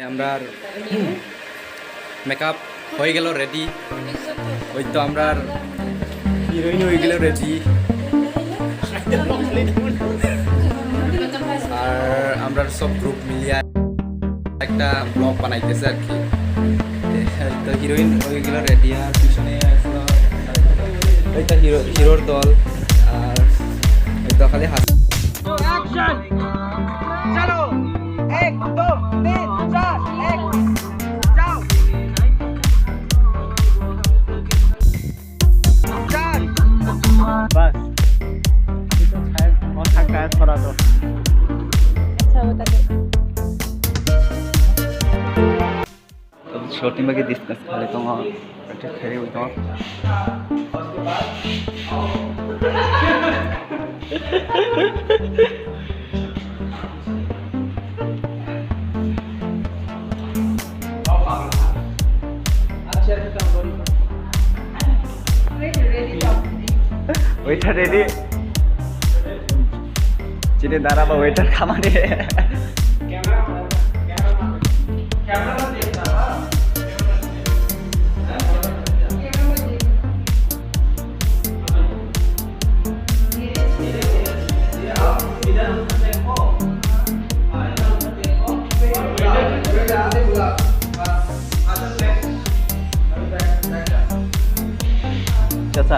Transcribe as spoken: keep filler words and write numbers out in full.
আমরার মেকআপ হয়ে গেল রেডি। ওই তো আমরার হিরোইন হয়ে গেল রেডি। আর আমরার সব গ্রুপ মিলিয়া একটা ব্লগ বানাইতেছে আর কি। তো হিরোইন হয়ে গেল রেডি, আর পিছনে আসলো ওই তো হিরো, হিরোর দল। আর ওই তো খালি হাস। অ্যাকশন। চলো, এক, দুই, তিন, চার, এক, যাও। চার। বাস। Shooting bagwi distance khalai tongo, practice khlaiwi tongo. Waiter ready. Chini dara ba waiter khamani. Chacha.